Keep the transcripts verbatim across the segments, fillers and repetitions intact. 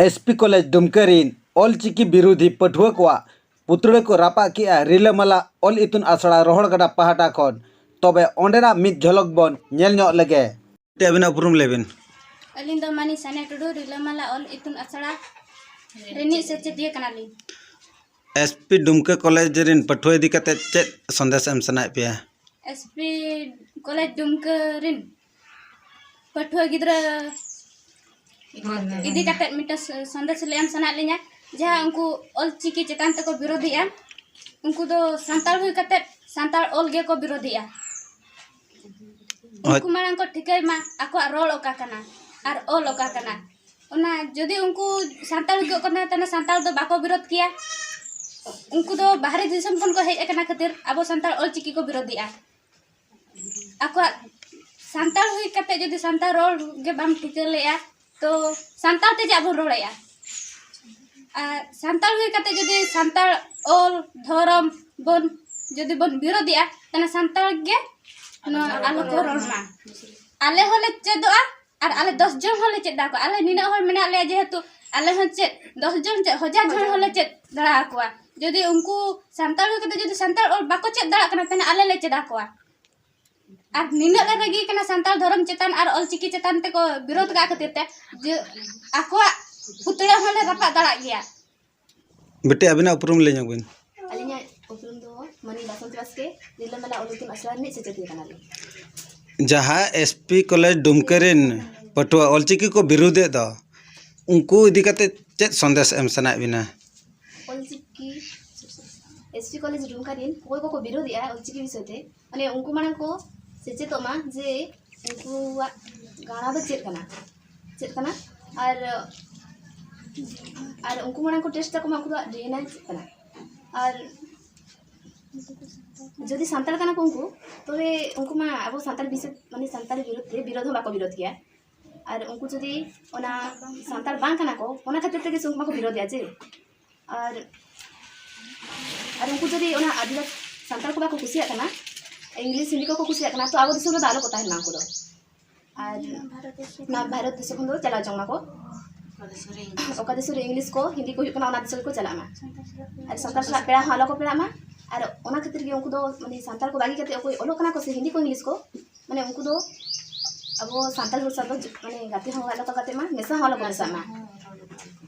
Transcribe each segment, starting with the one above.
S P college ᱰᱩᱢᱠᱟᱹ ᱨᱤᱱ ᱚᱞᱪᱤᱠᱤ ᱵᱤᱨᱳᱫᱷᱤ ᱯᱟᱹᱴᱷᱩᱣᱟᱹ ᱠᱚᱣᱟᱜ ᱯᱩᱛᱲᱟᱹ ᱠᱚ ᱨᱟᱯᱟᱜ ᱠᱮᱜᱼᱟ ᱨᱤᱞᱟᱹᱢᱟᱞᱟ ᱚᱞ ᱤᱛᱩᱱ ᱟᱥᱲᱟ ᱨᱚᱦᱚᱲᱜᱟᱰᱟ ᱯᱟᱦᱴᱟ ᱠᱷᱚᱱ᱾ ᱛᱚᱵᱮ ᱚᱸᱰᱮᱱᱟᱜ ᱢᱤᱫ ᱡᱷᱚᱞᱚᱠ ᱵᱚᱱ ᱧᱮᱞ ᱧᱚᱜ ᱞᱮᱜᱮ᱾ ᱟᱹᱵᱤᱱᱟᱜ ᱩᱯᱨᱩᱢ ᱞᱟᱹᱭ ᱵᱤᱱ᱾ ᱟᱹᱞᱤᱧ ᱫᱚ ᱢᱟᱹᱱᱤ ᱥᱟᱱᱤᱭᱟ ᱴᱩᱰᱩ, ᱨᱤᱞᱟᱹᱢᱟᱞᱟ ᱚᱞ ᱤᱛᱩᱱ ᱟᱥᱲᱟ ᱨᱤᱱᱤᱡ ᱥᱮᱪᱮᱫᱤᱭᱟᱹ ᱠᱟᱱᱟᱞᱤᱧ᱾ ᱮᱥ ᱯᱤ ᱰᱩᱢᱠᱟᱹ ᱠᱚᱞᱮᱡᱽ ᱨᱤᱱ ᱯᱟᱹᱴᱷᱩᱣᱟᱹ ᱤᱫᱤ ᱠᱟᱛᱮ ᱪᱮᱫ ᱥᱟᱸᱫᱮᱥ ᱮᱢ ᱥᱟᱱᱟᱭᱮᱫ ᱯᱮᱭᱟ? ᱮᱥ ᱯᱤ ᱠᱚᱞᱮᱡᱽ ᱰᱩᱢᱠᱟᱹ ᱨᱤᱱ ᱯᱟᱹᱴᱷᱩᱣᱟᱹ ᱜᱤᱫᱽᱨᱟᱹ ᱤᱫᱤ ᱠᱟᱛᱮ ᱢᱤᱫᱴᱟᱝ ᱥ-, ᱥᱟᱸᱫᱮᱥ ᱞᱮ ᱮᱢ ᱥᱟᱱᱟᱭᱮᱫ ᱞᱤᱧᱟ, ᱡᱟᱦᱟᱸ ᱩᱱᱠᱩ ᱚᱞ ᱪᱤᱠᱤ ᱪᱮᱛᱟᱱ ᱛᱮᱠᱚ ᱵᱤᱨᱳᱫᱷᱮᱜᱼᱟ, ᱩᱱᱠᱩ ᱫᱚ ᱥᱟᱱᱛᱟᱲ ᱦᱩᱭ ᱠᱟᱛᱮ ᱥᱟᱱᱛᱟᱲ ᱚᱞ ᱜᱮᱠᱚ ᱵᱤᱨᱳᱫᱷᱮᱜᱼᱟ᱾ ᱦᱳᱭ᱾ ᱩᱱᱠᱩ ᱢᱟᱲᱟᱝ ᱠᱚ ᱴᱷᱤᱠᱟᱹᱭ ᱢᱟ ᱟᱠᱚᱣᱟᱜ ᱨᱚᱲ ᱚᱠᱟ ᱠᱟᱱᱟ ᱟᱨ ᱚᱞ ᱚᱠᱟ ᱠᱟᱱᱟ᱾ ᱚᱱᱟ ᱡᱩᱫᱤ ᱩᱱᱠᱩ ᱥᱟᱱᱛᱟᱲ ᱦᱩᱭ ᱠᱚᱜ ᱠᱟᱱᱟ, ᱛᱟᱦᱞᱮ ᱥᱟᱱᱛᱟᱲ ᱫᱚ ᱵᱟᱠᱚ ᱵᱤᱨᱳᱫᱷ ᱠᱮᱭᱟ᱾ ᱩᱱᱠᱩ ᱫᱚ ᱵᱟᱦᱨᱮ ᱫᱤᱥᱚᱢ ᱠᱷᱚᱱ ᱠᱚ ᱦᱮᱡ ᱟᱠᱟᱱᱟ ᱠᱷᱟᱹᱛᱤᱨ ᱟᱵᱚ ᱥᱟᱱᱛᱟᱲ ᱚᱞ ᱪᱤᱠᱤ ᱠᱚ ᱵᱤᱨᱳᱫᱷᱮᱜᱼᱟ᱾ ᱟᱠᱚᱣᱟᱜ ᱥᱟᱱᱛᱟᱲ ᱦᱩᱭ ᱠᱟᱛᱮ ᱡᱩᱫᱤ ᱥᱟᱱᱛᱟᱲ ᱨᱚᱲ ᱜᱮ ᱵᱟᱢ ᱴᱷᱤᱠᱟᱹ ᱞᱮᱜᱼᱟ, ᱛᱚ ᱥᱟᱱᱛᱟᱲ ᱛᱮ ᱪᱮᱫ ᱵᱚᱱ ᱨᱚᱲᱮᱜᱼᱟ? ᱟᱨ ᱥᱟᱱᱛᱟᱲ ᱦᱩᱭ ᱠᱟᱛᱮ ᱡᱩᱫᱤ ᱥᱟᱱᱛᱟᱲ ᱚᱞ ᱫᱷᱚᱨᱚᱢ ᱵᱚᱱ, ᱡᱩᱫᱤ ᱵᱚᱱ ᱵᱤᱨᱳᱫᱷᱮᱜᱼᱟ, ᱛᱟᱦᱞᱮ ᱥᱟᱱᱛᱟᱲ ᱜᱮ ᱱᱚᱣᱟ ᱟᱞᱚ ᱠᱚ ᱨᱚᱲ ᱢᱟ᱾ ᱟᱞᱮ ᱦᱚᱸᱞᱮ ᱪᱮᱫᱚᱜᱼᱟ ᱟᱨ ᱟᱞᱮ ᱫᱚᱥ ᱡᱚᱱ ᱦᱚᱸᱞᱮ ᱪᱮᱫ ᱫᱟᱠᱚᱣᱟ᱾ ᱟᱞᱮ ᱱᱤᱱᱟᱹᱜ ᱦᱚᱲ ᱢᱮᱱᱟᱜ ᱞᱮᱭᱟ, ᱡᱮᱦᱮᱛᱩ ᱟᱞᱮ ᱦᱚᱸ ᱪᱮᱫ ᱫᱚᱥ ᱡᱚᱱ ᱪᱮᱫ ᱦᱟᱡᱟᱨ ᱡᱚᱱ ᱦᱚᱸᱞᱮ ᱪᱮᱫ ᱫᱟᱲᱮ ᱟᱠᱚᱣᱟ᱾ ᱡᱩᱫᱤ ᱩᱱᱠᱩ ᱥᱟᱱᱛᱟᱲ ᱦᱩᱭ ᱠᱟᱛᱮ ᱡᱩᱫᱤ ᱥᱟᱱᱛᱟᱲ ᱚᱞ ᱵᱟᱠᱚ ᱪᱮᱫ ᱫᱟᱲᱮᱭᱟᱜ ᱠᱟᱱᱟ, ᱛᱟᱦᱞᱮ ᱟᱞᱮ ᱞᱮ ᱪᱮᱫ ᱟᱠᱚᱣᱟ᱾ ᱟᱨ ᱱᱤᱱᱟᱹᱜ ᱞᱮ ᱨᱟᱹᱜᱤ ᱠᱟᱱᱟ ᱥᱟᱱᱛᱟᱲ ᱫᱷᱚᱨᱚᱢ ᱪᱮᱛᱟᱱ ᱟᱨ ᱚᱞ ᱪᱤᱠᱤ ᱪᱮᱛᱟᱱ ᱛᱮᱠᱚ ᱵᱤᱨᱳᱫᱷ ᱠᱟᱜ ᱠᱷᱟᱹᱛᱤᱨ ᱛᱮ, ᱡᱮ ᱟᱠᱚᱣᱟᱜ ᱯᱩᱛᱲᱟᱹ ᱦᱚᱸᱞᱮ ᱨᱟᱯᱟᱜ ᱫᱟᱲᱮᱭᱟᱜ ᱜᱮᱭᱟ᱾ ᱵᱤᱴᱤ, ᱟᱹᱵᱤᱱᱟᱜ ᱩᱯᱨᱩᱢ ᱞᱟᱹᱭ ᱧᱚᱜ ᱵᱤᱱ᱾ ᱟᱹᱞᱤᱧᱟᱜ ᱩᱯᱨᱩᱢ ᱫᱚ ᱢᱟᱹᱱᱤ ᱵᱟᱥᱚᱱᱛᱤ ᱵᱟᱥᱠᱮ, ᱨᱤᱞᱟᱹᱢᱟᱞᱟ ᱚᱞ ᱤᱛᱩᱱ ᱟᱥᱲᱟ ᱨᱤᱱᱤᱡ ᱥᱮᱪᱮᱫᱤᱭᱟᱹ ᱠᱟᱱᱟᱞᱤᱧ᱾ ᱡᱟᱦᱟᱸ ᱮᱥ ᱯᱤ ᱠᱚᱞᱮᱡᱽ ᱰᱩᱢᱠᱟᱹ ᱨᱤᱱ ᱯᱟᱹᱴᱷᱩᱣᱟᱹ ᱚᱞᱪᱤᱠᱤ ᱠᱚ ᱵᱤᱨᱩᱫᱷᱮᱫ ᱫᱚ, ᱩᱱᱠᱩ ᱤᱫᱤ ᱠᱟᱛᱮ ᱪᱮᱫ ᱥᱟᱸᱫᱮᱥ ᱮᱢ ᱥᱟᱱᱟᱭᱮᱫ ᱵᱤᱱᱟ? ᱚᱞᱪᱤᱠᱤ, ᱮᱥ ᱯᱤ ᱠᱚᱞᱮᱡᱽ ᱰᱩᱢᱠᱟ ᱨᱤᱱ ᱚᱠᱚᱭ ᱠᱚᱠᱚ ᱵᱤᱨᱳᱫᱷᱮᱜᱼᱟ ᱚᱞᱪᱤᱠᱤ ᱵᱤᱥᱚᱭ ᱛᱮ, ᱢᱟᱱᱮ ᱩᱱᱠᱩ ᱢᱟᱲᱟᱝ ᱠᱚ ᱥᱮᱪᱮᱫᱚᱜ ᱢᱟ ᱡᱮ ᱩᱱᱠᱩᱣᱟᱜ ᱜᱟᱬᱟ ᱫᱚ ᱪᱮᱫ ᱠᱟᱱᱟ, ᱪᱮᱫ ᱠᱟᱱᱟ, ᱟᱨ, ᱟᱨ ᱩᱱᱠᱩ ᱢᱟᱲᱟᱝ ᱠᱚ ᱴᱮᱥᱴ ᱛᱟᱠᱚ ᱢᱟ ᱩᱱᱠᱩᱣᱟᱜ ᱰᱤ ᱮᱱ ᱮ ᱪᱮᱫ ᱠᱟᱱᱟ᱾ ᱟᱨ ᱡᱩᱫᱤ ᱥᱟᱱᱛᱟᱲ ᱠᱟᱱᱟ ᱠᱚ ᱩᱱᱠᱩ, ᱛᱚᱵᱮ ᱩᱱᱠᱩ ᱢᱟ ᱟᱵᱚ ᱥᱟᱱᱛᱟᱲ ᱵᱤᱥᱚᱭ, ᱢᱟᱱᱮ ᱥᱟᱱᱛᱟᱲ ᱵᱤᱨᱩᱫᱷ ᱨᱮ ᱵᱤᱨᱳᱫᱷ ᱦᱚᱸ ᱵᱟᱠᱚ ᱵᱤᱨᱳᱫᱷ ᱜᱮᱭᱟ᱾ ᱟᱨ ᱩᱱᱠᱩ ᱡᱩᱫᱤ ᱚᱱᱟ ᱥᱟᱱᱛᱟᱲ ᱵᱟᱝ ᱠᱟᱱᱟ ᱠᱚ, ᱚᱱᱟ ᱠᱷᱟᱹᱛᱤᱨ ᱛᱮᱜᱮ ᱥᱮ ᱩᱱᱠᱩ ᱢᱟᱠᱚ ᱵᱤᱨᱳᱫᱷ ᱜᱮᱭᱟ ᱡᱮ᱾ ᱟᱨ, ᱟᱨ ᱩᱱᱠᱩ ᱡᱩᱫᱤ ᱚᱱᱟ ᱟᱹᱫᱤᱵᱟᱹᱥᱤ ᱥᱟᱱᱛᱟᱲ ᱠᱚ ᱵᱟᱠᱚ ᱠᱩᱥᱤᱭᱟᱜ ᱠᱟᱱᱟ, ᱤᱝᱞᱤᱥ ᱦᱤᱱᱫᱤ ᱠᱚᱠᱚ ᱠᱩᱥᱤᱭᱟᱜ ᱠᱟᱱᱟ, ᱛᱚ ᱟᱵᱚ ᱫᱤᱥᱚᱢ ᱨᱮᱫᱚ ᱟᱞᱚ ᱠᱚ ᱛᱟᱦᱮᱱ ᱢᱟ ᱩᱱᱠᱩ ᱫᱚ᱾ ᱟᱨ ᱱᱚᱣᱟ ᱵᱷᱟᱨᱚᱛ ᱫᱤᱥᱚᱢ ᱠᱷᱚᱱ ᱫᱚ ᱪᱟᱞᱟᱣ ᱪᱚᱝ ᱢᱟᱠᱚ᱾ ᱚᱠᱟ ᱫᱤᱥᱚᱢ ᱨᱮ ᱤᱝᱞᱤᱥ ᱠᱚ, ᱦᱤᱱᱫᱤ ᱠᱚ ᱦᱩᱭᱩᱜ ᱠᱟᱱᱟ, ᱚᱱᱟ ᱫᱤᱥᱚᱢ ᱨᱮᱠᱚ ᱪᱟᱞᱟᱜ ᱢᱟ᱾ ᱟᱨ ᱥᱟᱱᱛᱟᱲ ᱥᱟᱞᱟᱜ ᱯᱮᱲᱟ ᱦᱚᱸ ᱟᱞᱚ ᱠᱚ ᱯᱮᱲᱟᱜ ᱢᱟ᱾ ᱟᱨ ᱚᱱᱟ ᱠᱷᱟᱹᱛᱤᱨ ᱜᱮ ᱩᱱᱠᱩ ᱫᱚ, ᱢᱟᱱᱮ, ᱥᱟᱱᱛᱟᱲ ᱠᱚ ᱵᱟᱹᱜᱤ ᱠᱟᱛᱮ ᱚᱠᱚᱭ ᱚᱞᱚᱜ ᱠᱟᱱᱟ ᱠᱚ ᱥᱮ ᱦᱤᱱᱫᱤ ᱠᱚ, ᱤᱝᱞᱤᱥ ᱠᱚ, ᱢᱟᱱᱮ, ᱩᱱᱠᱩ ᱫᱚ ᱟᱵᱚ ᱥᱟᱱᱛᱟᱲ ᱦᱚᱲ ᱥᱟᱶ ᱫᱚ, ᱢᱟᱱᱮ, ᱜᱟᱛᱮ ᱦᱚᱸ ᱟᱞᱚ ᱠᱚ ᱜᱟᱛᱮᱜ ᱢᱟ, ᱢᱮᱥᱟ ᱦᱚᱸ ᱟᱞᱚ ᱠᱚ ᱢᱮᱥᱟᱜ ᱢᱟ᱾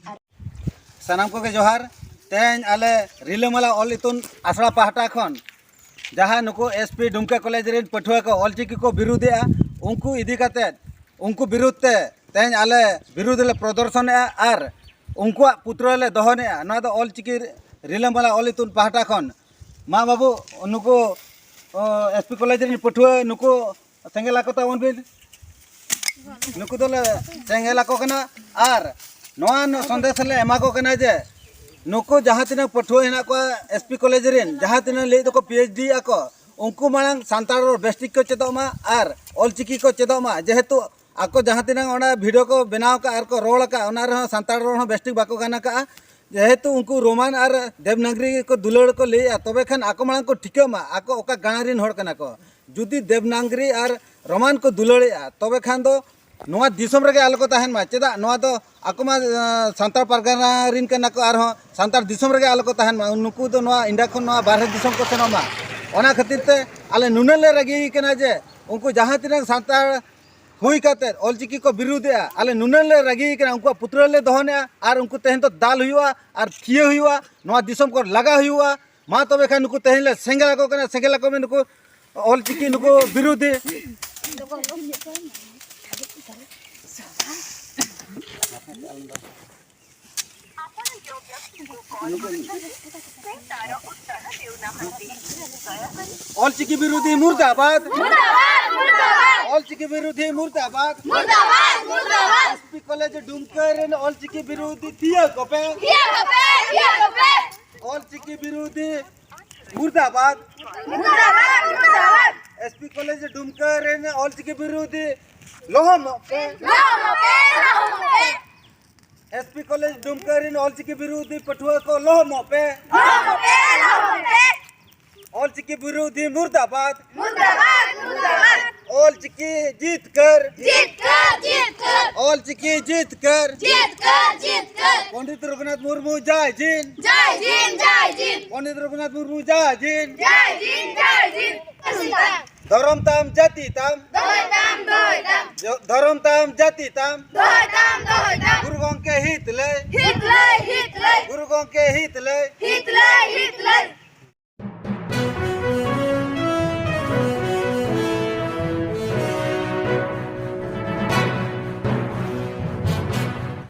ᱥᱟᱱᱟᱢ ᱠᱚᱜᱮ ᱡᱚᱦᱟᱨ᱾ ᱛᱮᱦᱮᱧ ᱟᱞᱮ ᱨᱤᱞᱟᱹᱢᱟᱞᱟ ᱚᱞ ᱤᱛᱩᱱ ᱟᱥᱲᱟ ᱯᱟᱦᱴᱟ ᱠᱷᱚᱱ ᱡᱟᱦᱟᱸ ᱱᱩᱠᱩ ᱮᱥ ᱯᱤ ᱰᱩᱢᱠᱟ ᱠᱚᱞᱮᱡᱽ ᱨᱮᱱ ᱯᱟᱹᱴᱷᱩᱣᱟᱹ ᱠᱚ ᱚᱞᱪᱤᱠᱤ ᱠᱚ ᱵᱤᱨᱩᱫᱷᱮᱜᱼᱟ, ᱩᱱᱠᱩ ᱤᱫᱤ ᱠᱟᱛᱮᱫ, ᱩᱱᱠᱩ ᱵᱤᱨᱩᱫᱷ ᱛᱮ ᱛᱮᱦᱮᱧ ᱟᱞᱮ ᱵᱤᱨᱩᱫᱷ ᱞᱮ ᱯᱨᱚᱫᱚᱨᱥᱚᱱᱮᱜᱼᱟ ᱟᱨ ᱩᱱᱠᱩᱣᱟᱜ ᱯᱩᱛᱲᱟᱹ ᱞᱮ ᱫᱚᱦᱚᱱᱮᱜᱼᱟ᱾ ᱱᱚᱣᱟ ᱫᱚ ᱚᱞᱪᱤᱠᱤ ᱨᱤᱞᱟᱹᱢᱟᱞᱟ ᱚᱞ ᱤᱛᱩᱱ ᱯᱟᱦᱴᱟ ᱠᱷᱚᱱ᱾ ᱢᱟ ᱵᱟᱹᱵᱩ, ᱱᱩᱠᱩ, ᱚ, ᱮᱥ ᱯᱤ ᱠᱚᱞᱮᱡᱽ ᱨᱮᱱ ᱯᱟᱹᱴᱷᱩᱣᱟᱹ ᱱᱩᱠᱩ ᱥᱮᱸᱜᱮᱞ ᱟᱠᱚ ᱛᱟᱵᱚᱱ ᱵᱤᱱ᱾ ᱱᱩᱠᱩ ᱫᱚᱞᱮ ᱥᱮᱸᱜᱮᱞ ᱟᱠᱚ ᱠᱟᱱᱟ᱾ ᱟᱨ ᱱᱚᱣᱟ ᱱᱚ-, ᱥᱚᱱᱫᱮᱥ ᱞᱮ ᱮᱢᱟ ᱠᱚ ᱠᱟᱱᱟ ᱡᱮ ᱱᱩᱠᱩ ᱡᱟᱦᱟᱸ ᱛᱤᱱᱟᱹᱜ ᱯᱟᱹᱴᱷᱩᱣᱟᱹ ᱦᱮᱱᱟᱜ ᱠᱚᱣᱟ ᱮᱥ ᱯᱤ ᱠᱚᱞᱮᱡᱽ ᱨᱮᱱ, ᱡᱟᱦᱟᱸ ᱛᱤᱱᱟᱹᱜ ᱞᱟᱹᱭ ᱫᱚᱠᱚ ᱯᱤ ᱮᱭᱤᱪ ᱰᱤ ᱟᱠᱚ, ᱩᱱᱠᱩ ᱢᱟᱲᱟᱝ ᱥᱟᱱᱛᱟᱲ ᱨᱚᱲ ᱵᱮᱥᱴᱷᱤᱠ ᱠᱚ ᱪᱮᱫᱚᱜ ᱢᱟ ᱟᱨ ᱚᱞᱪᱤᱠᱤ ᱠᱚ ᱪᱮᱫᱚᱜ ᱢᱟ᱾ ᱡᱮᱦᱮᱛᱩ ᱟᱠᱚ ᱡᱟᱦᱟᱸ ᱛᱤᱱᱟᱹᱜ ᱚᱱᱟ ᱵᱷᱤᱰᱤᱭᱳ ᱠᱚ ᱵᱮᱱᱟᱣ ᱟᱠᱟᱫ ᱟᱨ ᱠᱚ ᱨᱚᱲ ᱟᱠᱟᱫ, ᱚᱱᱟ ᱨᱮᱦᱚᱸ ᱥᱟᱱᱛᱟᱲ ᱨᱚᱲ ᱦᱚᱸ ᱵᱮᱥᱴᱷᱤᱠ ᱵᱟᱠᱚ ᱜᱟᱱ ᱟᱠᱟᱫᱼᱟ᱾ ᱡᱮᱦᱮᱛᱩ ᱩᱱᱠᱩ ᱨᱳᱢᱟᱱ ᱟᱨ ᱫᱮᱵᱽᱱᱟᱜᱽᱨᱤ ᱠᱚ ᱫᱩᱞᱟᱹᱲ ᱠᱚ ᱞᱟᱹᱭᱮᱫᱼᱟ, ᱛᱚᱵᱮ ᱠᱷᱟᱱ ᱟᱠᱚ ᱢᱟᱲᱟᱝ ᱠᱚ ᱴᱷᱤᱠᱟᱹ ᱢᱟ ᱟᱠᱚ ᱚᱠᱟ ᱜᱟᱲ ᱨᱮᱱ ᱦᱚᱲ ᱠᱟᱱᱟ ᱠᱚ᱾ ᱡᱩᱫᱤ ᱫᱮᱵᱽᱱᱟᱜᱽᱨᱤ ᱟᱨ ᱨᱳᱢᱟᱱ ᱠᱚ ᱫᱩᱞᱟᱹᱲᱮᱜᱼᱟ, ᱛᱚᱵᱮ ᱠᱷᱟᱱ ᱫᱚ ᱱᱚᱣᱟ ᱫᱤᱥᱚᱢ ᱨᱮᱜᱮ ᱟᱞᱚ ᱠᱚ ᱛᱟᱦᱮᱱ ᱢᱟ᱾ ᱪᱮᱫᱟᱜ? ᱱᱚᱣᱟ ᱫᱚ ᱟᱠᱚ ᱢᱟ, ᱟᱸ, ᱥᱟᱱᱛᱟᱲ ᱯᱟᱨᱜᱟᱱᱟ ᱨᱮᱱ ᱠᱟᱱᱟ ᱠᱚ, ᱟᱨᱦᱚᱸ ᱥᱟᱱᱛᱟᱲ ᱫᱤᱥᱚᱢ ᱨᱮᱜᱮ ᱟᱞᱚ ᱠᱚ ᱛᱟᱦᱮᱱ ᱢᱟ᱾ ᱱᱩᱠᱩ ᱫᱚ ᱱᱚᱣᱟ ᱤᱱᱰᱤᱭᱟ ᱠᱷᱚᱱ ᱱᱚᱣᱟ ᱵᱟᱨᱦᱮ ᱫᱤᱥᱚᱢ ᱠᱚ ᱥᱮᱱᱚᱜ ᱢᱟ᱾ ᱚᱱᱟ ᱠᱷᱟᱹᱛᱤᱨ ᱛᱮ ᱟᱞᱮ ᱱᱩᱱᱟᱹᱜ ᱞᱮ ᱨᱟᱹᱜᱤ ᱠᱟᱱᱟ ᱡᱮ ᱩᱱᱠᱩ ᱡᱟᱦᱟᱸ ᱛᱤᱱᱟᱹᱜ ᱥᱟᱱᱛᱟᱲ ᱦᱩᱭ ᱠᱟᱛᱮᱫ ᱚᱞᱪᱤᱠᱤ ᱠᱚ ᱵᱤᱨᱩᱫᱷᱮᱜᱼᱟ, ᱟᱞᱮ ᱱᱩᱱᱟᱹᱜ ᱞᱮ ᱨᱟᱹᱜᱤ ᱠᱟᱱᱟ, ᱩᱱᱠᱩᱣᱟᱜ ᱯᱩᱛᱲᱟᱹ ᱞᱮ ᱫᱚᱦᱚᱱᱮᱜᱼᱟ ᱟᱨ ᱩᱱᱠᱩ ᱛᱮᱦᱮᱧ ᱫᱚ ᱫᱟᱞ ᱦᱩᱭᱩᱜᱼᱟ ᱟᱨ ᱛᱷᱤᱭᱟᱹ ᱦᱩᱭᱩᱜᱼᱟ, ᱱᱚᱣᱟ ᱫᱤᱥᱚᱢ ᱠᱚ ᱞᱟᱜᱟ ᱦᱩᱭᱩᱜᱼᱟ᱾ ᱢᱟ ᱛᱚᱵᱮ ᱠᱷᱟᱱ ᱱᱩᱠᱩ ᱛᱮᱦᱮᱧ ᱞᱮ ᱥᱮᱸᱜᱮᱞ ᱟᱠᱚ ᱠᱟᱱᱟ, ᱥᱮᱸᱜᱮᱞ ᱟᱠᱚ ᱢᱮ ᱱᱩᱠᱩ ᱚᱞᱪᱤᱠᱤ ᱱᱩᱠᱩ ᱵᱤᱨᱩᱫᱷᱤ᱾ ᱚᱞᱪᱤᱠᱤ ᱵᱤᱨᱩᱫᱷᱤ ᱢᱩᱨᱫᱟᱵᱟᱫ᱾ ᱚᱞᱪᱤᱠᱤ ᱵᱤᱨᱩᱫᱷᱤ ᱢᱩᱨᱫᱟᱵᱟᱫ᱾ ᱮᱥ ᱯᱤ ᱠᱚᱞᱮᱡᱽ ᱰᱩᱢᱠᱟᱹ ᱨᱮᱱ ᱚᱞᱪᱤᱠᱤ ᱵᱤᱨᱩᱫᱷᱤ ᱛᱷᱤᱭᱟᱹ ᱠᱚᱯᱮ᱾ ᱚᱞᱪᱤᱠᱤ ᱵᱤᱨᱩᱫᱷᱤ ᱢᱩᱨᱫᱟᱵᱟᱫ᱾ ᱮᱥ ᱯᱤ ᱠᱚᱞᱮᱡᱽ ᱰᱩᱢᱠᱟᱹ ᱨᱮᱱ ᱚᱞᱪᱤᱠᱤ ᱵᱤᱨᱩᱫᱷᱤ ᱞᱚᱦᱚᱢᱚᱜ ᱯᱮ᱾ ᱮᱥ ᱯᱤ ᱠᱚᱞᱮᱡᱽ ᱰᱩᱢᱠᱟᱹ ᱨᱮᱱ ᱚᱞᱪᱤᱠᱤ ᱵᱤᱨᱩᱫᱷᱤ ᱯᱟᱹᱴᱷᱩᱣᱟᱹ ᱠᱚ ᱞᱚᱦᱚᱢᱚᱜ ᱯᱮ᱾ ᱚᱞᱪᱤᱠᱤ ᱵᱤᱨᱩᱫᱷᱤ ᱢᱩᱨᱫᱟᱵᱟᱫ᱾ ᱚᱞ ᱪᱤᱠᱤ ᱡᱤᱛᱠᱟᱹᱨ᱾ ᱡᱤᱛᱠᱟᱹᱨ, ᱡᱤᱛᱠᱟᱹᱨ᱾ ᱚᱞ ᱪᱤᱠᱤ ᱡᱤᱛᱠᱟᱹᱨ᱾ ᱡᱤᱛᱠᱟᱹᱨ, ᱡᱤᱛᱠᱟᱹᱨ᱾ ᱯᱚᱱᱰᱤᱛ ᱨᱚᱜᱷᱩᱱᱟᱛᱷ ᱢᱩᱨᱢᱩ ᱡᱟᱭ ᱡᱤᱱ᱾ ᱡᱟᱭ ᱡᱤᱱ, ᱡᱟᱭ ᱡᱤᱱ᱾ ᱯᱚᱱᱰᱤᱛ ᱨᱚᱜᱷᱩᱱᱟᱛᱷ ᱢᱩᱨᱢᱩ ᱡᱟᱭ ᱡᱤᱱ᱾ ᱡᱟᱭ ᱡᱤᱱ, ᱡᱟᱭ ᱡᱤᱱ᱾ ᱫᱷᱚᱨᱚᱢ ᱛᱟᱢ, ᱡᱟᱹᱛᱤ ᱛᱟᱢ᱾ ᱫᱚᱦᱚᱭ ᱛᱟᱢ, ᱫᱚᱦᱚᱭ ᱛᱟᱢ᱾ ᱡᱚ-, ᱫᱷᱚᱨᱚᱢ ᱛᱟᱢ, ᱡᱟᱹᱛᱤ ᱛᱟᱢ᱾ ᱫᱚᱦᱚᱭ ᱛᱟᱢ, ᱫᱚᱦᱚᱭ ᱛᱟᱢ᱾ ᱜᱩᱨᱩ ᱜᱚᱢᱠᱮ ᱦᱤᱛ ᱞᱟᱹᱭ᱾ ᱦᱤᱛ ᱞᱟᱹᱭ, ᱦᱤᱛ ᱞᱟᱹᱭ᱾ ᱜᱩᱨᱩ ᱜᱚᱢᱠᱮ ᱦᱤᱛ ᱞᱟᱹᱭ᱾ ᱦᱤᱛ ᱞᱟᱹᱭ, ᱦᱤᱛ ᱞᱟᱹᱭ᱾